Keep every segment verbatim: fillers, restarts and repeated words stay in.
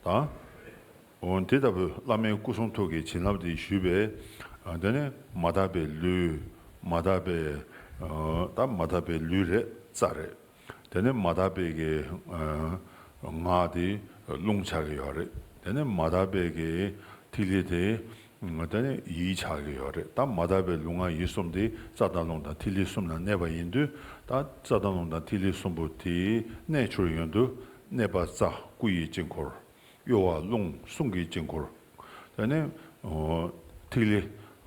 དང་། འོ་དེ་ལྟ་བུའི་བླ་མའི་སྐུ་གསུང་ཐུགས་ཀྱི་བྱིན་རླབས་དེ་ཞུས་པས། ཨ་དེ་ནས་མ་དག་པའི་ལུས། མ་དག་པའི་ཨ་ད་མ་དག་པའི་ལུས་རེད། རྩ་རེད། དེ་ནས་མ་དག་པའི་གི་ཨ་ངག་དེ་རླུང་ཆགས་ཀྱི་ཡོད་རེད། དེ་ནས་མ་དག་པའི་གི་ཐིག་ལེ་དེ་ཨ་དེ་ནས་ཡིད་ཆགས་ཀྱི་ཡོད་རེད། ད་མ་དག་པའི་ལུས་ངག་ཡིད་གསུམ་དེ་རྩ་དང་རླུང་དང་ཐིག་ལེ་གསུམ་ལ་གནས་པ་ཡིན་དུས། ད་རྩ་དང་རླུང་དང་ཐིག་ལེ་གསུམ་པོ་དེའི་གནས་གྱུར་ཡོང་དུས། གནས་པ་རྩ་སྐུ་ཡི་དཀྱིལ་འཁོར། གཡོ་བ་རླུང་གསུང་གི་དཀྱིལ་འཁོར། དེ་ནས་ཨོ་ཐིག་ལེ་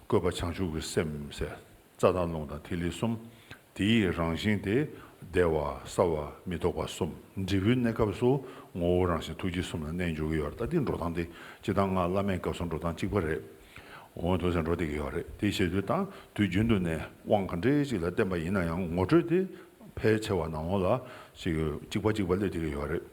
བཀོད་པ་བྱང་ཆུབ་ཀྱི་སེམས་ཟེར། རྩ་དང་རླུང་དང་ཐིག་ལེ་གསུམ། དེའི་རང་བཞིན་དེ་བདེ་བ་གསལ་བ་མི་རྟོག་པ་གསུམ། འབྲས་བུའི་གནས་སྐབས་སུ་ངོ་བོ་རང་བཞིན་ཐུགས་རྗེ་གསུམ་ལ་གནས་འགྱུར་གྱི་ཡོད་རེད། ད་འདི་འགྲོ་སྟངས་དེ་སྤྱིར་བཏང་ང་བླ་མའི་སྐབས་སུ་འགྲོ་སྟངས་གཅིག་པ་རེད། འོ་དེ་ཚོ་འགྲོ་བསྡད་ཀྱི་ཡོད་རེད། དེ་བྱེད་དུས་ད་དུས་རྒྱུན་དུ་ནས་དབང་ག་འདྲའི་ཅིག་ལ་བརྟེན་པ་ཡིན་ན་ཡང་ངོ་སྤྲོད་དེ་ཕལ་ཆེ་བ་ནང་ལོགས་ལ་ཅིག་གཅིག་པ་གཅིག་པ་སླེབས་བསྡད་ཀྱི་ཡོད་རེད།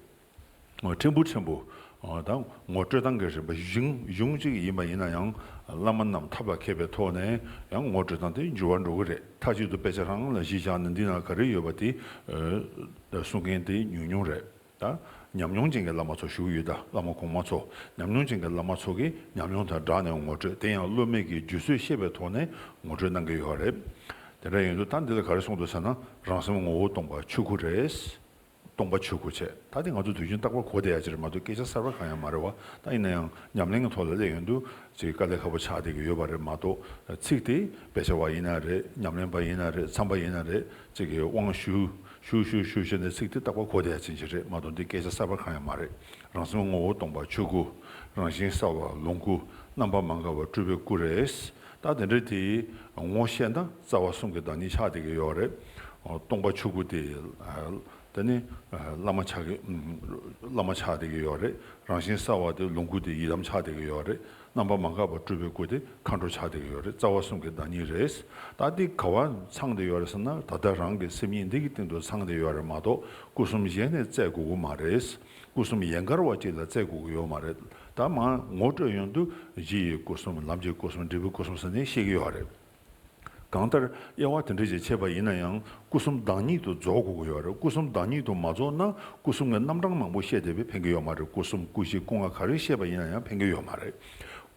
ཕྲན་བུ་ཕྲན་བུ། ཨ་དང་ངོ་སྤྲོད་སྟངས་ཀྱི་རིམ་པ་གཞུང་གཞུང་གཅིག་ཡིན་པ་ཡིན་ན་ཡང་། བླ་མ་རྣམས་ཐབས་ལ་མཁས་པའི་ཐོག་ནས་ཡང་ངོ་སྤྲོད་སྟངས་དེ་འགྱུར་བ་འགྲོ་གི་རེད། མཐའ་གཅིག་ཏུ་དཔེ་ཆ་རང་ལ་གཞི་བཞག་ནས་འདི་ན་ག་རེ་ཡོད་པ་དེ་ཨ་གསུང་མཁན་དེ་ཉུང་ཉུང་རེད། ད་ཉམས་མྱོང་ཅན་གྱི་བླ་མ་ཚོ་བཞུགས་ཡོད། ད་བླ་མ་གོང་མ་ཚོ། ཉམས་མྱོང་ཅན་གྱི་བླ་མ་ཚོ་གིས་ཉམས་མྱོང་དང་སྦྲགས་ནས་ངོ་སྤྲོད། དེ་ཡང་སློབ་མའི་གི་རྒྱུད་ཚོད་ཤེས་པའི་ཐོག་ནས་ངོ་སྤྲོད་གནང་གི་ཡོད་རེད། དེ་འདྲ་ཡིན་དུས་ད་འདི་ལ་ག་རེ་གསུངས་འདུག་ཟེར་ན། རང་སེམས་ངོ་བོ་སྟོང་པ་ཆོས་སྐུ་རེད། སྟོང་པ་ཆོས་སྐུ་བྱས། ད་དེ་ང་ཚོ་དུས་རྒྱུན་རྟག་པར་གོ་བསྡད་ཡ་ཅིག་རེད་མ་གཏོགས་སྐད་ཆ་གསར་པ་གང་ཡང་མ་རེད་བ། ད་ཡིན་ན་ཡང་ཉམས་ལེན་གྱི་ཐོག་ལ་སླེབས་ཡོང་དུས་ཅིག་དཀའ་ལས་ཁག་པོ་ཆགས་བསྡད་ཀྱི་ཡོད་པ་རེད་མ་གཏོགས། ཚིག་དེ་དཔེ་ཆ་བ་ཡིན་ན་རེད། ཉམས་ལེན་པ་ཡིན་ན་རེད། མཚམས་པ་ཡིན་ན་རེད། ཅིག་གི་དབང་ཞུ་ཞུ་ཞུ་ཞུ་བྱས་ནས་ཚིག་དེ་རྟག་པར་གོ་བསྡད་ཡ་ཅིག་རེད་མ་གཏོགས། འདི་སྐད་ཆ་གསར་པ་གང་ཡང་མ་རེད། རང་སེམས་ངོ་བོ་སྟོང་པ་ཆོས་སྐུ། རང་བཞིན་གསལ་བ་ལོངས་སྐུ། རྣམ་པ་མ་འགགས་པ་སྤྲུལ་པའི་སྐུ་རེད། ད་དེ་འདྲ་དེ་ངོ་ཤེས་ན་རྩ་བ་གསུམ་གྱི་བདག་ཉིད་ཆགས་བསྡད་ཀྱི་ཡོད་རེད། སྟོང་པ་ཆོས་སྐུ་དེ་ཨ་དེ་ནི་ཨ་བླ་མ་ཆགས་ཀྱི་ཨ་བླ་མ་ཆགས་བསྡད་ཀྱི་ཡོད་རེད། རང་བཞིན་གསལ་བ་དེ་ལོངས་སྐུ་དེ་ཡི་དམ་ཆགས་བསྡད་ཀྱི་ཡོད་རེད། རྣམ་པ་མ་འགགས་པ་སྤྲུལ་པའི་སྐུ་དེ་མཁའ་འགྲོ་ཆགས་བསྡད་ཀྱི་ཡོད་རེད། རྩ་བ་གསུམ་གྱི་བདག་ཉིད་རེད། ད་དེ་ག་བ་ཚང་བསྡད་ཡོད་རེད་ཟེར་ན། ད་ལྟ་རང་གི་སེམས་ཉིད་འདི་གི་སྟེང་དུ་ཚང་བསྡད་ཡོད་རེད་མ་གཏོགས། སྐུ་གསུམ་གཞན་ནས་བཙལ་དགོས་ཀྱི་མ་རེད། སྐུ་གསུམ་ཡན་གར་བ་གཅིག་ལ་བཙལ་དགོས་ཀྱི་ཡོད་མ་རེད། ད་མར་ངོ་སྤྲོད་ཡོང་དུས་གཞི་ཡི་སྐུ་གསུམ། ལམ་གྱི་སྐུ་གསུམ། འབྲས་བུའི་སྐུ་གསུམ་ཟེར་ནས་བཤད་ཀྱི་ཡོད་རེད། གང་ལྟར་དབྱེ་བ་དེ་འདྲ་ཞིག་ཕྱེ་བ་ཡིན་ན་ཡང་། སྐུ་གསུམ་བདག་ཉིད་དུ་རྫོགས་དགོས་ཀྱི་ཡོད་རེད། སྐུ་གསུམ་བདག་ཉིད་དུ་མ་རྫོགས་ན། སྐུ་གསུམ་གྱི་རྣམ་གྲངས་མང་པོ་བཤད་བསྡད་པས་ཕན་གྱི་ཡོད་མ་རེད། སྐུ་གསུམ་སྐུ་བཞི་སྐུ་ལྔ་ག་རེ་བཤད་པ་ཡིན་ན་ཡང་ཕན་གྱི་ཡོད་མ་རེད།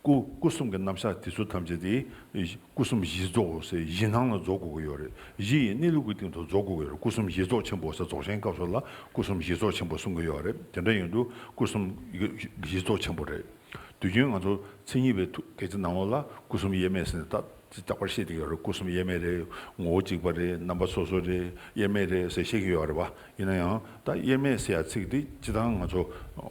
སྐུ་སྐུ་གསུམ་གྱི་རྣམ་གཞག་དེ་ཚོ་ཐམས་ཅད་དེ་སྐུ་གསུམ་གཞི་རྫོགས་ཟེར། གཞི་སྣང་ལ་རྫོགས་དགོས་ཀྱི་ཡོད་རེད། གཞི་ཡི་གནས་ལུགས་ཀྱི་སྟེང་དུ་རྫོགས་དགོས་ཀྱི་ཡོད་རེད། སྐུ་གསུམ་གཞི་རྫོགས་ཆེན་པོ་ཟེར། རྫོགས་ཆེན་སྐབས་སུ་ལ་སྐུ་གསུམ་གཞི་རྫོགས་ཆེན་པོ་གསུང་གི་ཡོད་རེད། དེ་འདྲ་ཡིན་དུས་སྐུ་གསུམ་གཞི་རྫོགས་ཆེན་པོ་རེད། དུས་རྒྱུན་ང་ཚོ་མཚན་ཉིད་པའི་ཐུགས་སྐད་ཆ་ནང་ལོགས་ལ་སྐུ་གསུམ་དབྱེར་མེད་ཟེར་ནས་ད་ཅི་རྟག་པར་བཤད་བསྡད་ཀྱི་ཡོད་རེད། སྐུ་གསུམ་དབྱེར་མེད་རེད། ངོ་བོ་གཅིག་པ་རེད། རྣམ་པ་སོ་སོ་རེད། དབྱེར་མེད་རེད་ཟེར་བཤད་ཀྱི་ཡོད་རེད་བ། ཡིན་ན་ཡང་ད་དབྱེར་མེད་ཟེར་ཡ་ཚིག་འདི་སྤྱིར་བཏང་ང་ཚོ་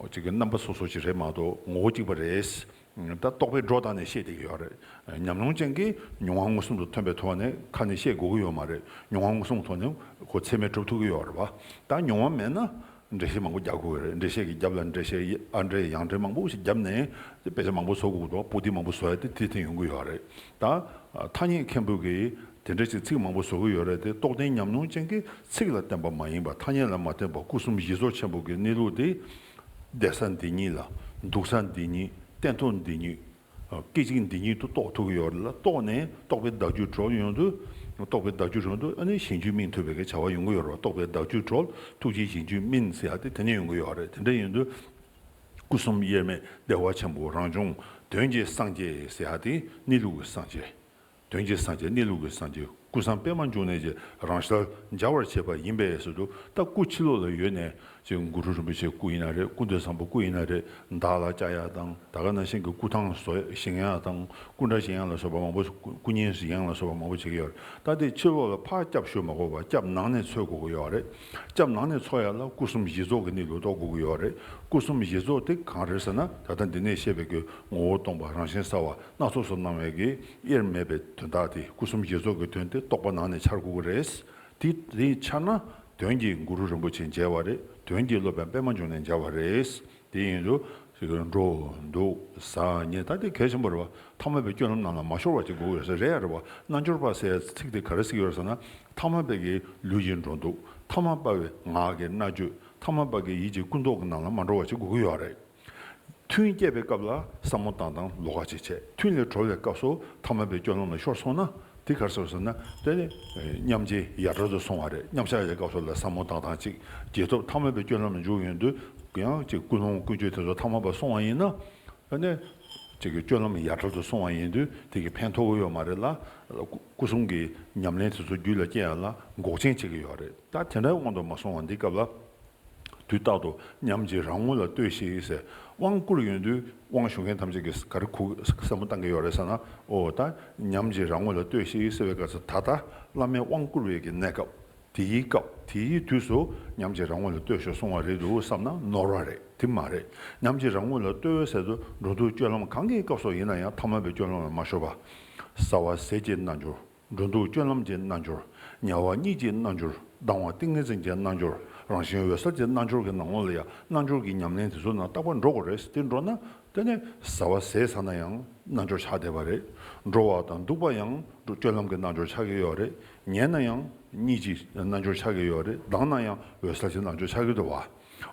གཅིག་གི་རྣམ་པ་སོ་སོ་ཅིག་རེད་མ་གཏོགས་ངོ་བོ་གཅིག་པ་རེད། ད་རྟོག་པས་སྒྲོ་བཏགས་ནས་བཤད་བསྡད་ཀྱི་ཡོད་རེད། ཉམས་མྱོང་ཅན་གྱིས་མྱོང་བ་མངོན་སུམ་དུ་ཐོན་པའི་ཐོག་ནས་ཁ་ནས་བཤད་དགོས་ཀྱི་ཡོད་མ་རེད། མྱོང་བ་མངོན་སུམ་ཐོག་ནས་ཁོ་ཚད་མས་གྲུབ་ཐུབ་ཀྱི་ཡོད་རེད་བ། ད་མྱོང་བ་མེད་ན། འགྲེལ་བཤད་མང་པོ་རྒྱག་དགོས་རེད། འགྲེལ་བཤད་ཀྱི་རྒྱབ་ལ་འགྲེལ་བཤད་ཨ་འགྲེལ་ཡང་འགྲེལ་མང་པོ་ཞིག་བརྒྱབ་ནས་དེ་དཔེ་ཆ་མང་པོ་བཟོ་དགོས་འདུག་པོ་ཏི་མང་པོ་བཟོ་ཡ་དེ་དེ་དེ་ཡོང་གི་ཡོད་རེད། ད་ཐ་སྙད་མཁན་པོ་གིས་དེ་འདྲ་ཞིག་ཚིག་མང་པོ་བཟོ་གི་ཡོད་རེད་དེ། རྟོགས་ལྡན་ཉམས་མྱོང་ཅན་གྱིས་ཚིག་ལ་བརྟེན་པ་མ་ཡིན་པ། ཐ་སྙད་ལ་མ་བརྟེན་པ། སྐུ་གསུམ་གཞི་རྫོགས་ཆེན་པོ་གི་གནས་ལུགས་དེ་བསྡད་ས་འདི་ཉིད་ལ། འདུག་ས་འདི་ཉིད། སྟན་ཐོག་འདི་ཉིད། སྐད་ཅིག་འདི་ཉིད་དུ་རྟོགས་ཐུབ་ཀྱི་ཡོད་རེད་ལ། རྟོགས་ནས་རྟོགས་པའི་བདག་རྒྱུད་གྲོལ་ཡོང་དུས། རྟོགས་པའི་བདག་རྒྱུད་གྲོལ་དུས་ཨ་ནི་གཞན་རྒྱུད་སྨིན་ཐུབ་པའི་གི་བྱ་བ་ཡོང་གི་ཡོད་རེད། རྟོགས་པའི་བདག་རྒྱུད་གྲོལ། ཐུགས་རྗེས་གཞན་རྒྱུད་སྨིན་ཟེར་ཡ་དེ་དེ་ནས་ཡོང་གི་ཡོད་རེད། དེ་འདྲ་ཡིན་དུས་སྐུ་གསུམ་དབྱེར་མེད་བདེ་བ་ཆེན་པོ་རང་བྱུང་དོན་གྱི་སངས་རྒྱས་ཟེར་ཡ་དེ་གནས་ལུགས་ཀྱི་སངས་རྒྱས། དོན་གྱི་སངས་རྒྱས། གནས་ལུགས་ཀྱི་སངས་རྒྱས། སྐུ་གསུམ་པདྨ་འབྱུང་གནས་ཀྱི་རང་ཞལ་མཇལ་བར་བྱེད་པ་ཡིན་པས་ཟེར་དུས། ད་སྐུ་ཕྱི་ལོགས་ལ་ཡོད་ནས། ཅིག་གུ་རུ་རིན་པོ་ཆེའི་སྐུ་ཡིན་ན་རེད། སྐུ་མདུན་བཟང་པོའི་སྐུ་ཡིན་ན་རེད། བདག་ལ་བཅའ་ཡ་དང་། ད་ག་ནང་བཞིན་གྱི་སྐུ་ཐང་བཞེངས་ཡ་དང་། སྐུ་འདྲ་བཞེངས་ཡ་ལ་སོགས་པ་མང་པོ། སྐུ་བརྙན་བཞེངས་ཡ་ལ་སོགས་པ་མང་པོ་བྱེད་ཀྱི་ཡོད་རེད། ད་དེ་ཕྱི་ལོགས་ལ་ཕར་སྐྱབས་ཞུ་མ་དགོས་པར་སྐྱབས་ནང་ནས་འཚོལ་དགོས་ཀྱི་ཡོད་རེད། སྐྱབས་ནང་ནས་འཚོལ་ཡ་ལ་སྐུ་གསུམ་གཞི་རྫོགས་ཀྱི་གནས་ལུགས་རྟོགས་དགོས་ཀྱི་ཡོད་རེད། སྐུ་གསུམ་གཞི་རྫོགས་དེ་གང་རེད་ཟེར་ན། ད་ལྟ་འདི་ནས་བཤད་པའི་གི་ངོ་བོ་སྟོང་པ། རང་བཞིན་གསལ་བ། སྣ་ཚོགས་སུ་སྣང་བའི་གི་དབྱེར་མེད་པའི་དོན་དག་དེ། སྐུ་གསུམ་གཞི་རྫོགས་ཀྱི་དོན་དེ་རྟོགས་པ་ནང་ནས་འཆར་དགོས་ཀྱི་རེད། དེ་དེ་འཆར་ན། དོན་གྱིས་གུ་རུ་རིན་པོ་ཆེ་མཇལ་བ་རེད། དོན་གྱིས་སློབ་དཔོན་པདྨ་འབྱུང་གནས་མཇལ་བ་རེད། དེ་ཡིན་དུས་ཅིག་འགྲོ་འདུག་ཟ་ཉལ། ད་དེ་གལ་ཆེན་པོ་རེད་བ། ཐ་མལ་པའི་སྤྱོད་ལམ་ནང་ལ་མ་ཤོར་བ་ཅིག་དགོས་ཀྱི་ཡོད་ས་རེད་ཡ་རེད་བ། རྣལ་འབྱོར་པ་ཟེར་ཚིག་དེ་ག་རེ་ཟེར་གྱི་ཡོད་ཟེར་ན། ཐ་མལ་པའི་གི་ལུས་ཀྱི་འགྲོ་འདུག་ཐ་མལ་པ་བའི་ངག་གི་སྨྲ་བརྗོད། ཐ་མལ་པ་གི་ཡིད་ཀྱི་ཀུན་རྟོག་གི་ནང་ལ་མ་འགྲོ་བ་ཅིག་དགོས་ཀྱི་ཡོད་རེད། ཐུན་བསྐྱེད་པའི་སྐབས་ལ་བསམ་བློ་བཏང་སྟངས་ལོགས་ཀ་ཅིག་བྱས། ཐུན་ལས་གྲོལ་བའི་སྐབས་སུ་ཐ་མལ་པའི་སྤྱོད་ལམ་ལ་ཤོར་སོང་ན། དེ་ག་རེ་ཟེར་ཟེར་ན། དེ་ནི་མཉམ་རྗེས་ཡ་བྲལ་དུ་སོང་བ་རེད། མཉམ་གཞག་ཡི་སྐབས་སུ་ལ་བསམ་བློ་བཏང་སྟངས་གཅིག་རྗེས་ཐོབ་ཐ་མལ་པའི་སྤྱོད་ལམ་ལ་འཇུག་ཡོང་དུས། ཡང་ཅིག་ཀུན་སློང་ཀུན་སྤྱོད་དེ་ཚོ་ཐ་མལ་པ་སོང་བ་ཡིན་ན། ཨ་ནི་ཅིག་གི་སྤྱོད་ལམ་ཡ་བྲལ་དུ་སོང་བ་ཡིན་དུས་དེ་གི་ཕན་ཐོགས་ཀྱི་ཡོད་མ་རེད་ལ། སྐུ་སྐུ་གསུམ་གྱི་ཉམས་ལེན་དེ་ཚོ་རྒྱུད་ལ་སྐྱེ་ཡ་ལ་འགོག་རྐྱེན་བྱེད་ཀྱི་ཡོད་རེད། ད་དེ་འདྲའི་དབང་དུ་མ་སོང་བ་འདི་སྐབས་ལ། དུས་རྟག་ཏུ་ཉམས་ཀྱིས་རང་ངོ་ལ་ལྟོས་ཤིག་ཟེར། དབང་བསྐུར་ཡོང་དུས་དབང་ཞུ་མཁན་ཐམས་ཅད་ཀྱིས་ག་རེ་གུ་སེམས་པ་བཏང་གི་ཡོད་རེད་ཟེར་ན། ཨོ་ད་ཉམས་ཀྱིས་རང་ངོ་ལ་ལྟོས་ཤིག་ཟེར་བའི་སྐབས་སུ་ད་ལྟ་བླ་མས་དབང་བསྐུར་བའི་གི་གནས་སྐབས། དེའི་སྐབས་དེའི་དུས་སུ་ཉམས་ཀྱིས་རང་ངོ་ལ་ལྟོས་ཤིག་གསུང་བ་རེད་འདུག་བསམ་ན་ནོར་བ་རེད། དེ་མ་རེད། ཉམས་ཀྱིས་རང་ངོ་ལ་ལྟོས་ཟེར་དུས་འགྲོ་འདུག་སྤྱོད་ལམ་གང་གི་སྐབས་སུ་ཡིན་ན་ཡང་ཐ་མལ་པའི་སྤྱོད་ལམ་ལ་མ་ཤོར་བ། ཟ་བ་ཟས་ཀྱི་རྣལ་འབྱོར། འགྲོ་འདུག་སྤྱོད་ལམ་གྱི་རྣལ་འབྱོར། ཉལ་བ་གཉིད་ཀྱི་རྣལ་འབྱོར། ལྡང་བ་ཏིང་ངེ་འཛིན་གྱི་རྣལ་འབྱོར། རང་བཞིན་འོད་གསལ་གྱི་རྣལ་འབྱོར་གྱི་ནང་ལོགས་ལ་ཡང་རྣལ་འབྱོར་གྱི་ཉམས་ལེན་དེ་ཚོ་ནང་རྟག་པར་འགྲོ་དགོས་རེད། དེ་འགྲོ་ན་དེ་ནས་ཟ་བ་ཟས་ཟ་ན་ཡང་རྣལ་འབྱོར་ཆགས་བསྡད་པ་རེད། འགྲོ་བ་དང་འདུག་པ་ཡང་སྤྱོད་ལམ་གྱི་རྣལ་འབྱོར་ཆགས་ཀྱི་ཡོད་རེད། ཉལ་ན་ཡང་གཉིད་ཀྱི་རྣལ་འབྱོར་ཆགས་ཀྱི་ཡོད་རེད། ལྡང་ན་ཡང་འོད་གསལ་གྱི་རྣལ་འབྱོར་ཆགས་ཀྱི་འདུག་བ།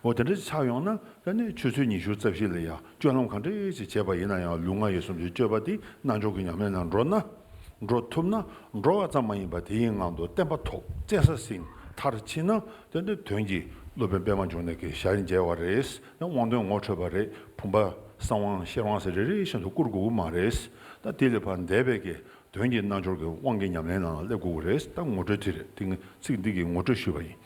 འོ་དེ་འདྲ་ཆགས་ཡོང་ན་ད་ནི་ཆུ་ཚོད་ཉི་ཤུ་རྩ་བཞི་ལ་ཡང་སྤྱོད་ལམ་ག་འདྲ་ཞིག་བྱས་པ་ཡིན་ན་ཡང་ལུས་ངག་ཡིད་གསུམ་གྱི་སྤྱོད་པ་དེ་རྣལ་འབྱོར་གྱི་ཉམས་ལེན་ནང་འགྲོ་ན། འགྲོ་ཐུབ་ན་འགྲོ་བ་ཙམ་མ་ཡིན་པར་དེའི་ངང་དུ་བརྟན་པ་ཐོབ། བཙན་ས་ཟིན། མཐར་ཕྱིན་ན་དེ་འདྲ་དོན་གྱི་སློབ་དཔོན་པད་མ་འབྱུང་གནས་ཀྱི་ཞལ་མཇལ་བ་རེད། དབང་དོན་ངོ་འཕྲོད་པ་རེད། བུམ་པ་གསང་དབང་ཤེར་དབང་ཟེར་རེ་རེ་བཞིན་དུ་བསྐུར་དགོས་ཀྱི་མ་རེད། ད་དེ་ལས་ཕར་འདས་པའི་གི་དོན་གྱི་རྣལ་འབྱོར་གྱི་དབང་གི་ཉམས་ལེན་ནང་ལ་སླེབས་དགོས་ཀྱི་རེད། ད་ངོ་སྤྲོད་དེ་རེད། དེ་ཚིག་འདི་གི་ངོ་སྤྲོད་ཞུས་པ་ཡིན།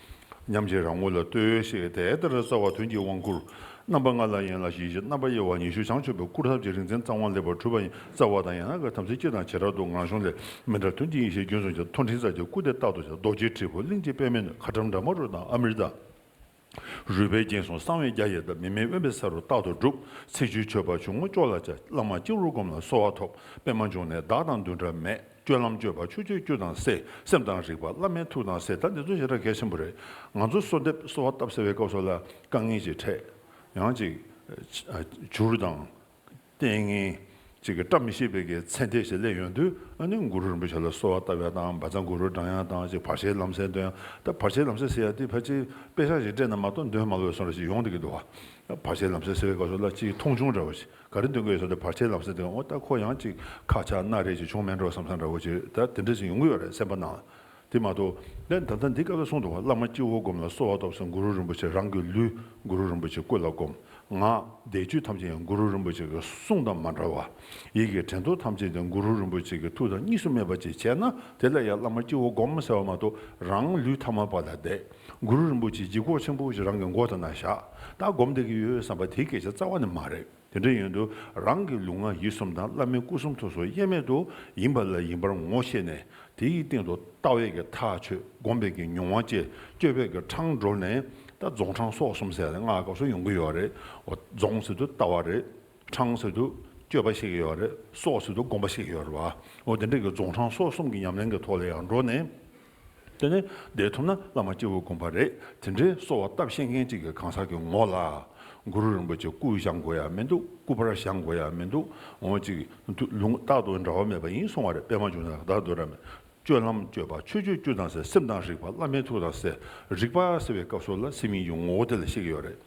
ཉམས་ཀྱིས་རང་ངོ་ལ་ལྟོས་ཤིག་དེ་ལྟར་རྩ་བ་དོན་གྱི་དབང་བསྐུར། རྣམ་པ་ལྔ་ལ་ཡན་ལག་བཞི་བཞི། རྣམ་པ་དབྱེ་བ་ཉི་ཤུ་བྱང་ཆུབ་པའི་སྐུར་ཐབས་ཀྱི་རིག་འཛིན་རྩ་དབང་ལེགས་པར་གྲུབ་པ་ཡི་རྩ་བ་དང་ཡན་ལག་གི་དམ་ཚིག་སྤྱི་དང་བྱེ་བྲག་ཏུ་ངང་གཞུང་ལས་མི་འདྲ་དོན་གྱི་ཡེ་ཤེས་རྒྱུན་བཟུང་ཞིང་མཐོ་འབྲིང་རྩ་གཅིག་སྐུ་དེ་རྟག་ཏུ་བྱ། རྡོ་རྗེ་དྲིལ་བུ་གླིང་རྗེ་པདྨའི་སྣོད། ཁ་ཊྭཱཾ་བྲཧྨ་རུ་དང་ཨ་མྲྀ་ཏ། རུས་པའི་རྒྱན་གསུམ་གསང་བའི་རྒྱ་ཡི་ཟླ། མི་མེད་དབེན་པའི་ས་རུ་རྟག་ཏུ་སྒྲུབ། ཚེ་བཅུད་མཆོད་པ་ཆུ་བོ་སྐྱོགས་ལ་བྱ། བླ་མ་སྤྱི་བོར་བསྒོམས་ལ་གསོལ་བ་ཐོབ། པདྨ་འབྱུང་གནས་བདག་དང་འདུན་གྲལ་མེད། སྤྱོད་ལམ་སྤྱོད་པ་ཆོས་སྤྱོད་བཅུ་དང་བསྲེ། སེམས་དང་རིག་པ་བླ་མའི་ཐུགས་དང་བསྲེ། ད་འདི་ཚོ་ཞེ་དྲག་གལ་ཆེན་པོ་རེད། ང་ཚོ་གསོལ་འདེབས་གསོལ་བ་བཏབ་ཟེར་བའི་སྐབས་སུ་ལ་དཀའ་ངལ་ཅིག་འཕྲད། ཡང་ཅིག་བྱུར་དང་། ལྟས་ངན་ཅིག་གི་བཀྲ་མི་ཤིས་པའི་གི་ཚེ་འདས་ཤིག་སླེབས་ཡོང་དུས། ཨ་ནི་གུ་རུ་རིན་པོ་ཆེ་ལ་གསོལ་བ་བཏབ་ཡ་དང་། བཛྲ་གུ་རུ་བགྲང་ཡ་དང་། ཅིག་བར་ཆད་ལམ་སེལ་འདོན་ཡ། ད་བར་ཆད་ལམ་སེལ་ཟེར་ཡ་དེ་ཕལ་ཆེར་དཔེ་ཆ་ཞིག་སྤྲད་ན་མ་གཏོགས་འདོན་མ་ལོས་སོང་ར་ཞིག་ཡོང་བསྡད་ཀྱི་འདུག་བ། བར་ཆད་ལམ་སེལ་ཟེར་བའི་སྐབས་སུ་ལ་ཅིག་མཐོང་ཆུང་འདྲ་བོ་ཞིག་ག་རེ་འདོན་གྱི་ཡོད་ཟེར་དུས། བར་ཆད་ལམ་སེལ་དེ་འོ་ད་ཁོ་ཡང་ཅིག་ཁ་ཆག་སྣ་རལ་ཅིག་བྱུང་མེད་འགྲོ་བསམ་བསམ་འདྲ་བོ་ཅིག་ད་དེ་འདྲ་ཞིག་ཡོང་གི་ཡོད་རེད་སེམས་པ་ནང་། དེ་མ་གཏོགས་ལན་ད་ལྟ་འདི་སྐབས་ལ་གསུངས་འདུག་བ། བླ་མ་སྤྱི་བོར་བསྒོམས་ལ་གསོལ་བ་ཐོབ་ཟེར། གུ་རུ་རིན་པོ་ཆེ་རང་གི་ལུས་གུ་རུ་རིན་པོ་ཆེ་སྐུ་ལ་བསྒོམ། ངག་བཟླས་བརྗོད་ཐམས་ཅད་ཡང་གུ་རུ་རིན་པོ་ཆེ་གི་གསུང་དང་མ་འདྲ་བ། ཡིད་ཀྱི་དྲན་རྟོག་ཐམས་ཅད་ཀྱང་གུ་རུ་རིན་པོ་ཆེ་གི་ཐུགས་དང་གཉིས་སུ་མེད་པ་ཅིག་བྱས་ན། དེ་ལ་ཡང་བླ་མ་སྤྱི་བོར་བསྒོམ་ཟེར་བ་མ་གཏོགས་རང་ལུས་ཐ་མལ་པ་ལ་བསྡད། གུ་རུ་རིན་པོ་ཆེ་ལྗིད་ཁོག་ཆེན་པོ་ཞིག་རང་གི་མགོ་དང་ན་བཞག་ད་བསྒོམ་བསྡད་ཀྱི་ཡོད་བསམ་པ་དེའི་སྐད་ཆ་རྩ་བ་ནས་མ་རེད། དེ་འདྲ་ཡིན་དུས་རང་གི་ལུས་ངག་ཡིད་གསུམ་དང་བླ་མའི་སྐུ་གསུང་ཐུགས་སུ་དབྱེར་མེད་དུ་ཡིན་པ་ལ་ཡིན་པར་ངོ་ཤེས་ནས། དེའི་སྟེང་དུ་ལྟ་བའི་གི་ཐག་ཆོད། སྒོམ་པའི་གི་མྱོང་བ་བསྐྱེད། སྤྱོད་པའི་གི་འཕྲང་བསྒྲོལ་ནས། ད་རྫོགས་འཕྲང་སོགས་གསུམ་ཟེར་ཡ་དེ་སྔགས་སྐབས་སུ་ཡོང་གི་ཡོད་རེད། འོ་རྫོགས་ཟེར་དུས་ལྟ་བ་རེད། འཕྲང་ཟེར་དུས་སྤྱོད་པ་ཤེས་ཀྱི་ཡོད་རེད། སོགས་ཟེར་དུས་སྒོམ་པ་ཤེས་ཀྱི་ཡོད་རེད་བ། འོ་དེ་འདྲའི་གི་རྫོགས་འཕྲང་སོགས་གསུམ་གྱི་ཉམས་ལེན་གྱི་ཐོག་ལ་ཡང་འགྲོ་ནས། དེ་ནས་བསྡད་ཐུབ་ན་བླ་མ་སྤྱི་བོར་བསྒོམ་པ་རེད། དེ་འདྲའི་གསོལ་བ་བཏབ་ཤེས་མཁན་ཅིག་གི་གང་ཟག་གི་ངོ་ལ། གུ་རུ་རིན་པོ་ཆེ་སྐུ་བཞེངས་དགོས་ཡ་མི་འདུག་སྐུ་པར་བཞེངས་དགོས་ཡ་མི་འདུག་འོ་ཅིག་ལུང་རྟག་ཏུ་འབྲལ་བ་མེད་པ་ཡིན་གསུང་བ་རེད། པད་མ་འབྱུང་གནས་རྟག་ཏུ་འབྲལ་མེད། སྤྱོད་ལམ་སྤྱོད་པ་ཆོས་སྤྱོད་བཅུ་དང་བསྲེ། སེམས་དང་རིག་པ་བླ་མའི་ཐུགས་དང་བསྲེ། རིག་པ་ཟེར་བའི་སྐབས་སུ་ལ་སེམས་ཉིད་ཀྱི་ངོ་བོ་དེ་ལ་བཤད་ཀྱི་ཡོད་རེད།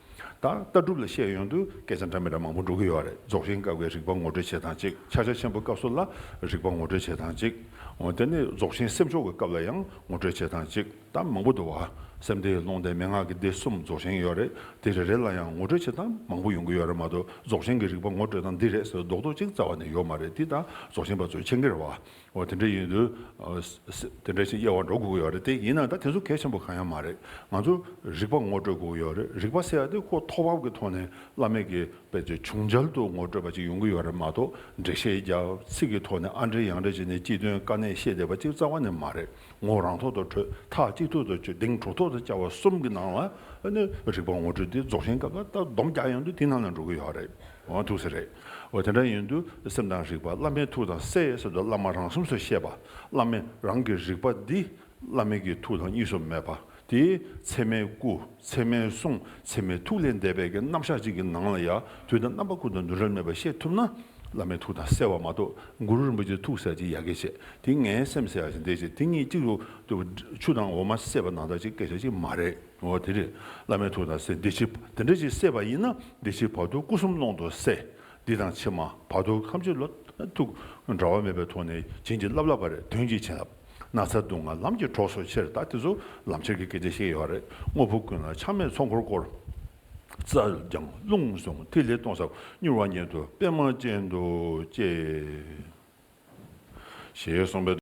ད་ལྟ་གྲུབ་ལ་བཤད་ཡོང་དུས་སྐད་ཆ་འདྲ་མི་འདྲ་མང་པོ་འགྲོ་གི་ཡོད་རེད། རྫོགས་ཆེན་སྐབས་ཀྱི་རིག་པ་ངོ་སྤྲོད་བྱེད་སྟངས་གཅིག་ཕྱག་རྒྱ་ཆེན་པོའི་སྐབས་སུ་ལ་རིག་པ་ངོ་སྤྲོད་བྱེད་སྟངས་གཅིག་འོ་དེ་ནས་རྫོགས་ཆེན་སེམས་ཕྱོགས་ཀྱི་སྐབས་ལ་ཡང་ངོ་སྤྲོད་བྱེད་སྟངས་གཅིག་ད་མང་པོ་འདུག་བ། སེམས་སྡེ་ཡི་ཀློང་སྡེ་མན་ངག་གི་སྡེ་གསུམ་རྫོགས་ཆེན་ཡོད་རེད། དེ་རེ་རེ་ལ་ཡང་ངོ་སྤྲོད་བྱེད་སྟངས་མང་པོ་ཡོང་གི་ཡོད་རེད་མ་གཏོགས་རྫོགས་ཆེན་གྱི་རིག་པ་ངོ་སྤྲོད་སྟངས་འདི་རེད་ཟེར་རྡོག་རྡོག་གཅིག་རྩ་བ་ནས་ཡོད་མ་རེད། འདི་ད་རྫོགས་ཆེན་པ་ཚོས་མཁྱེན་གྱི་རེད་བ། འོ་དེ་འདྲ་ཡིན་དུས། ཨ་ས་ས་དེ་འདྲ་ཞིག་དབྱེ་བ་འགྲོ་དགོས་ཀྱི་ཡོད་རེད། དེ་ཡིན་ན་ད་དེ་ཚོ་གལ་ཆེན་པོ་གང་ཡང་མ་རེད། ང་ཚོ་རིག་པ་ངོ་སྤྲོད་དགོས་ཀྱི་ཡོད་རེད། རིག་པ་ཟེར་ཡ་དེ་ཁོ་ཐོག་བབས་ཀྱི་ཐོག་ནས་བླ་མས་ཀྱི་དཔེ་ཆ་བྱུང་རྒྱལ་དུ་ངོ་སྤྲོད་པ་ཅིག་ཡོང་གི་ཡོད་རེད་མ་གཏོགས་འགྲེལ་བཤད་རྒྱབ་ཚིག་གི་ཐོག་ནས་ཨ་འདྲ་ཡང་འདྲ་བྱས་ནས་སྤྱི་དོན་དཀའ་གནད་བཤད་བསྡད་པ་ཅིག་རྩ་བ་ནས་མ་རེད། ངོ་རང་ཐོག་ཏུ་འཕྲོད། ཐག་གཅིག་ཐོག་ཏུ་ཆོད། གདེང་གྲོགས་ཐོག་ཏུ་བཅའ་བ་གསུམ་གྱི་ནང་ལ་ཨ་ནི་རིག་པ་ངོ་སྤྲོད་དེ་རྫོགས་ཆེན་སྐབས་ལ་ད་སྡོམ་རྒྱག་ཡོང་དུས་དེ་ནང་ལ་འགྲོ་གི་ཡོད་རེད། འོ་ཐུགས་སྲས་རེད། འོ་དེ་འདྲ་ཡིན་དུས་སེམས་དང་རིག་པ་བླ་མའི་ཐུགས་དང་བསྲེ་ཟེར་དུས་བླ་མ་རང་གསུངས་སུ་བཤད་པ། བླ་མས་རང་གི་རིག་པ་འདི་བླ་མའི་གི་ཐུགས་དང་གཉིས་སུ་མེད་པ། དེའི་ཚད་མའི་སྐུ་ཚད་མའི་གསུང་ཚད་མའི་ཐུགས་ལས་འདས་པའི་གི་རྣམ་གཞག་ཅིག་གི་ནང་ལ་ཡང་དུས་དང་རྣམ་པ་ཀུན་ཏུ་འདུ་འབྲལ་མེད་པར་བཤད་ཐུབ་ན། བླ་མའི་ཐུགས་དང་བསྲེ་བ་མ་གཏོགས་གུ་རུ་རིན་པོ་ཆེའི་ཐུགས་ཟེར་ཅིག་ཡ་གི་བྱས། དེ་ངའི་སེམས་ཟེར་ཡ་ཅིག་འདས་བྱས། དེ་གཉིས་གཅིག་ཏུ་ཆུ་དང་འོ་མ་བསྲེས་པ་ནང་ལྟར་ཅིག་སྐད་ཆ་ཅིག་མ་རེད། འོ་དེ་རེད། བླ་མའི་ཐུགས་དང་བསྲེ། འདི་ཕྱི་དེ་འདྲ་ཅིག་བསྲེས་པ་ཡིན་ན་འདི་ཕྱི་བར་དུ་སྐུ་གསུམ་ཀློང་དུ་བསྲེ། འདི་དང་ཕྱི་མ་བར་དུ་ཐམས་ཅད་ལ་ཐུགས་འབྲལ་བ་མེད་པའི་ཐོག་ནས་བྱིན་གྱིས་བརླབས་བརླབས་པ་རེད། དོན་གྱི་བྱིན་རླབས། ན་ཚ་སྡུག་བསྔལ་ལམ་གྱི་གྲོགས་སུ་ཁྱེར། ད་དེ་ཚོ་ལམ་ཁྱེར་གྱི་སྐད་ཆ་བཤད་ཡོད་རེད། དངོས་པོ་ཀུན་ལ་ཆགས་མེད་ཚོགས་འཁོར་བསྐོར། རྩྭ་ལྗང་རླུང་བཟུང་ཐིག་ལེ་སྟོང་ཟབ་མྱུར་བ་ཉིད་དུ་པདྨ་ཅན་དུ་སྐྱེ། ཞེས་གསུངས་པའི་